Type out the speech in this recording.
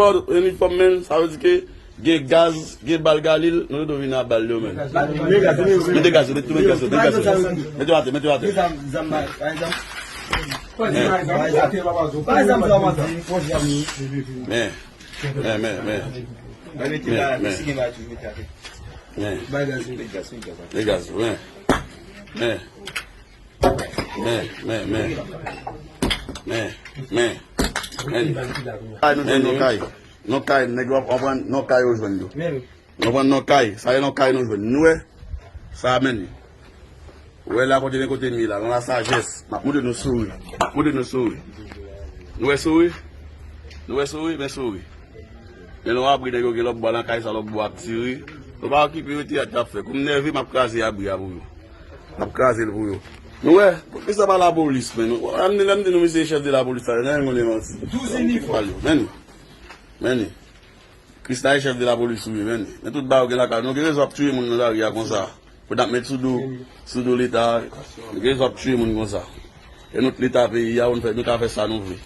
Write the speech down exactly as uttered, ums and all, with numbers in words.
Inifòm, men, sa vle di ke gen gaz, gen bal Galil, nou tou vin a bal yo, men. Mete gaz yo, mete, mete gaz yo, mete gaz yo. Mete yo atè, mete yo atè. Men, men, men, men. Men, men. Mete gaz yo, men. Men. Men, men, men. Men, men. Men. Kay nou jwenn non kay. Non kay, nèg yo ap pran non kay yo jwenn yo. Non pran non kay, sa e non kay nou jwenn. Nou wè? Sa a men li. Ou wè la kote men kote m ye la, nan la sajès. M ap montre nou souri. M ap montre nou souri. Nou wè souri? Nou wè souri? Men souri. Men nou abri nèg yo gen lòt bwa nan kay sa, lòt bwa ap tire. Nou pa okipe yo, teyat y ap fè. Kou m nève, m ap kraze abri a pou yo. M ap kraze l pou yo. Nou wè, poukisa pa lapolis, men nou, lè m di nou misye chèf de lapolis la, nan yon moun manti. Douz inifòm. Men li, men li. Krisla e chèf de lapolis ou ye, men li. Men tout ba yo gen lakay. Nou gen rezon ap tiye moun nan lari a konsa. Pou n ap met sou do, sou do Leta. Nou gen rezon ap tiye moun konsa. E nou t Leta peyi a, nou fè, nou ka fè sa nou vle.